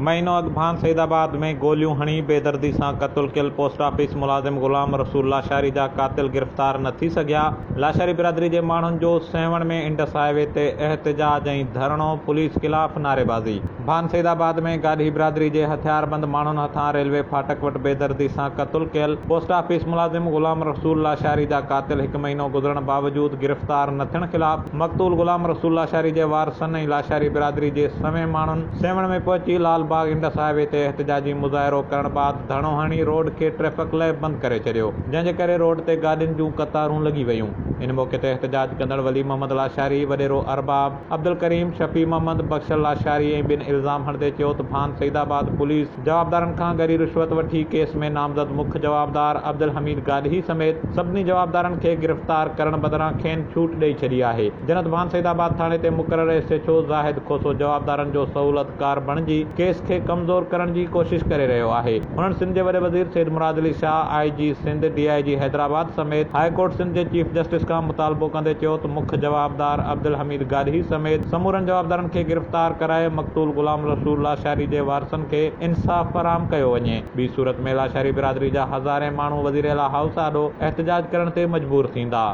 مهينو اڳ ڀان سعيد آباد ۾ گوليون هڻي بيدردي سان قتل ڪيل پوسٽ آفيس ملازم غلام رسول لاشاري جا قاتل گرفتار نه ٿي سگهيا، لاشاري برادري جي ماڻهن جو سيوهڻ ۾ انڊس هاء وي تي احتجاج ۽ ڌرڻو، پوليس خلاف نعريبازي. ڀان سعيد آباد ۾ گاڏهي برادري جي هٿياربند ماڻهن هٿان ريلوي ڦاٽڪ وٽ بيدردي سان قتل ڪيل پوسٽ آفيس ملازم غلام رسول لاشاري جا قاتل هڪ مهينو گذرڻ باوجود گرفتار نه ٿيڻ خلاف مقتول غلام رسول لاشاري جي وارثن ۽ لاشاري برادري جي سوين ماڻهن سيوهڻ ۾ پهچي Lal Bagh Indus high V تي احتجاجي مظاهرو ڪرڻ بعد ڌرڻو هڻي روڊ کي ٽريفڪ لئه بند ڪري ڇڏيو، جنهن جي ڪري روڊ تي گاڏين جون قطارون لڳي ويون. ان موقعي تي احتجاج ڪندڙ ولي محمد لاشاري، وڏيرو ارباب، عبدالڪريم، شفيع محمد، بخشل لاشاري ۽ ٻين الزام هڻندي چيو ته ڀان سعيد آباد پوليس جوابدارن کان ڳري رشوت وٺي ڪيس ۾ نامزد مک جوابدار عبدالحميد گاڏهي سميت سڀني جوابدارن کي گرفتار ڪرڻ بدران کين ڇوٽ ڏئي ڇڏي آهي. جنت ڀان سعيد آباد ٿاڻي تي مقرر ايس ايڇ او زاهد کوسو جوابدارن جو سهولتڪار بڻجي ڪيس کي ڪمزور ڪرڻ جي ڪوشش ڪري رهيو آهي. هنن سنڌ جي وڏي وزير سيد مراد علي شاهه، آء جي سنڌ، ڊي I جي حيدرآباد سميت هاء ڪورٽ سنڌ جي چيف جسٽس کان مطالبو ڪندي چيو ته مک جوابدار عبدالحميد گاڏهي سميت سمورن جوابدارن کي گرفتار ڪرائي مقتول غلام رسول لاشاري جي وارثن کي انصاف فراهم ڪيو وڃي ٻي صورت ۾ لاشاري برادري جا هزارين ماڻهو وزيراعليٰ هائوس آڏو احتجاج ڪرڻ تي مجبور ٿيندا.